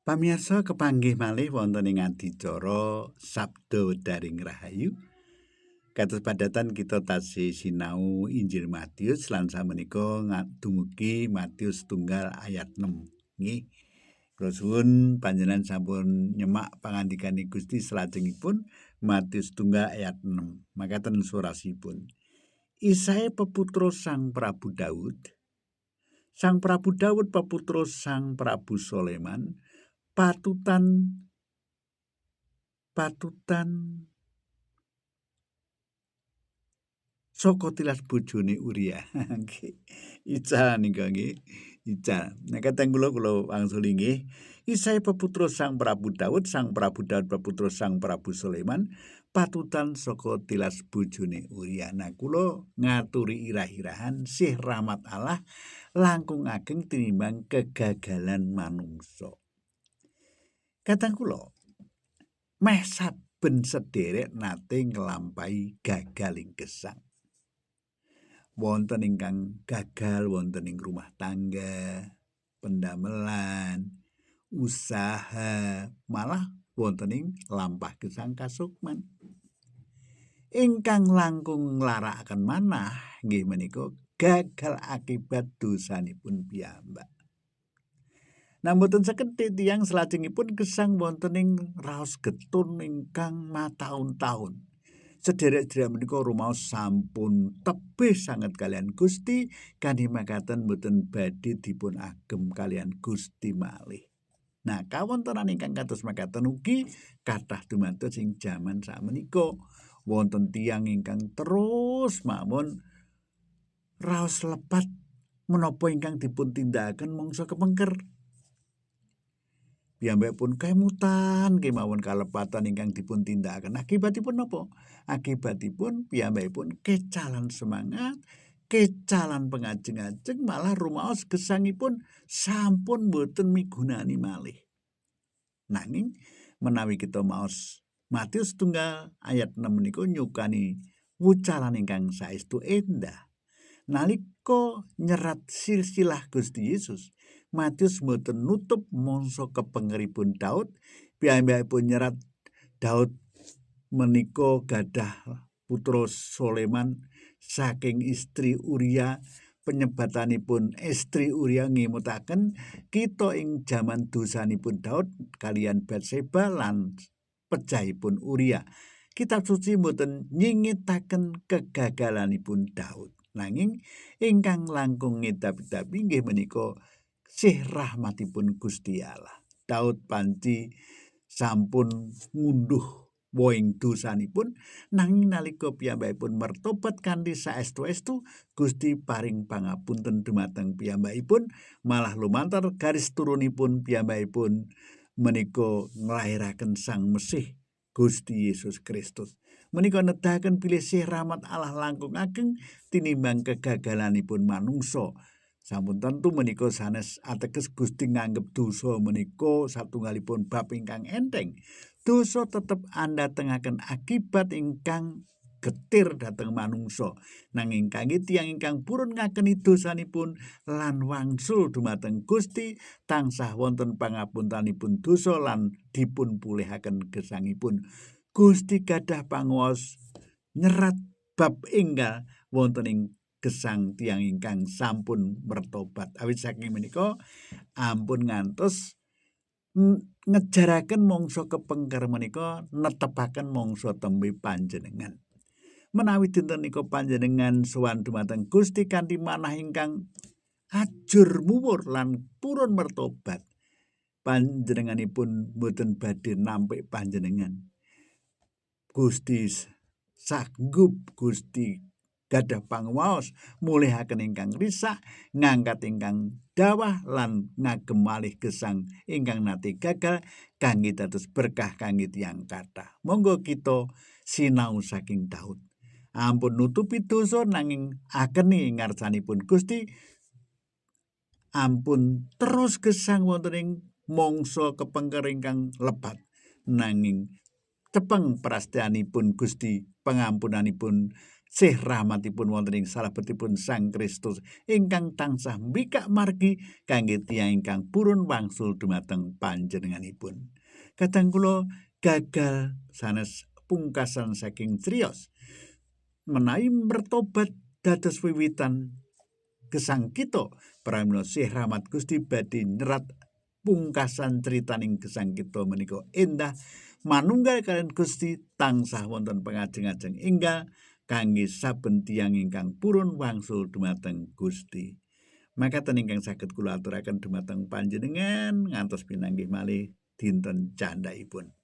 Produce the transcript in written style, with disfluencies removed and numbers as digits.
Pamirsa, kepanggih malih wonten ing adicara Sabda Daring Rahayu. Kados padatan kita tasih sinau Injil Matius lan samenika dumugi Matius tunggal ayat 6. Nggih. Kula suwun panjenengan sampun nyemak pangandikane Gusti salajengipun Matius tunggal ayat 6. Makaten surasipun. Isai peputra Sang Prabu Daud. Sang Prabu Daud peputra Sang Prabu Soleman. Patutan saka tilas bojone Uria. Nggih. Ica nika nggih. Ica. Nek kateng kula wangsuli nggih. Isai peputra Sang Prabu Daud, Sang Prabu Daud peputra Sang Prabu Sulaiman, patutan saka tilas bojone Uria. Nah, kula ngaturi irah-irahan sih rahmat Allah langkung ageng tinimbang kegagalan manungsa. Katang kula meh saben sederek nate nglampahi gagal ing gesang. Wonten ingkang gagal wonten ing rumah tangga, pendamelan, usaha, malah wonten ing lampah gesang kasukman. Ingkang langkung nglarakaken manah nggih menika gagal akibat dosanipun piyambak. Nah, mboten sekedhik tiyang salajengipun gesang wonten ing raos getun ingkang mataun-taun. Sederek-sederek menika rumaos sampun tebih sanget kalian Gusti, kanthi makaten mboten badhe dipun agem kalian Gusti malih. Nah, kawontenan ingkang kados makaten ugi kathah dumados ing jaman sakmenika. Wonten tiyang ingkang terus mawon raos lepat menapa ingkang dipun tindakaken mangsa kepengker. Piyambakipun kemutan kemawon kalepatan ingkang dipun tindakaken. Akibatipun napa? Akibatipun piyambakipun kecalan semangat, kecalan pengajeng-ajeng, malah rumaos gesangipun sampun boten migunani malih. Nanging menawi kita maos Matius tunggal ayat 6 menika nyukani wucalan ingkang saestu endah. Nalika nyerat silsilah Gusti Yesus, Matius mboten nutup mangsa kepengeripun Daud. Piyambakipun nyerat Daud menika gadah putra Soleman saking istri Uria. Penyebatanipun istri Uria ngemutaken kita ing jaman dosanipun Daud kalian Batseba lan pejahipun Uria. Kitab suci mboten nyingitaken kegagalanipun Daud. Nanging ingkang langkung ngedapi-dapi nggih menika sih rahmatipun Gusti Allah. Daud panci sampun ngunduh woing dosanipun, nanging nalika piyambakipun mertobat kanthi saestu-estu, Gusti paring pangapunten dumateng piyambakipun, malah lumantar garis turunipun piyambakipun menika nglairaken Sang Mesih Gusti Yesus Kristus. Menika nedahaken bilih sih rahmat Allah langkung ageng tinimbang kegagalanipun manungsa. Sampun tentu menika sanes ateges Gusti nganggep dosa menika satunggalipun bab ingkang enteng. Dosa tetep andhatengaken akibat ingkang getir dhateng manungsa. Nanging kangge tiyang ingkang purun ngakeni dosanipun lan wangsul dumateng Gusti, tansah wonten pangapuntenipun dosa lan dipun pulihaken gesangipun. Gusti gadah panguwas nyerat bab enggal wonten ing gesang tiyang ingkang sampun mertobat. Awit saking menika ampun ngantos ngejaraken mangsa kepengker menika netepaken mangsa tembe panjenengan. Menawi dinten nika panjenengan sowan dumateng Gusti kanthi manah ingkang ajur muwur lan purun mertobat, panjenenganipun mboten badhe nampik panjenengan. Gusti sanggup, Gusti gadah panguwaos mulihaken ingkang risak, ngangkat ingkang dawah lan ngagem malih gesang ingkang nate gagal kangge dados berkah kangge tiyang kathah. Monggo kita sinau saking Daud. Ampun nutupi dosa nanging akeni ngarsanipun Gusti. Ampun terus gesang wonten ing mangsa kepengker ingkang lepat, nanging tepeng prasetyanipun Gusti, pangampunanipun Sih rahmatipun wonten ing salebetipun Sang Kristus ingkang tansah mbikak margi kangge tiyang ingkang purun wangsul dumateng panjenenganipun. Kadang kula gagal sanes pungkasan saking criyos. Menawi mertobat dados wiwitan gesang kita, pramila sih rahmat Gusti badhe nyerat pungkasan critaning gesang kita menika endah manunggal kaliyan Gusti tansah wonten pangajeng-ajeng enggal kangge saben tiyang ingkang purun wangsul dumateng Gusti. Makaten ingkang saged kula aturaken dumateng panjenengan ngantos pinanggih malih dinten candhaipun.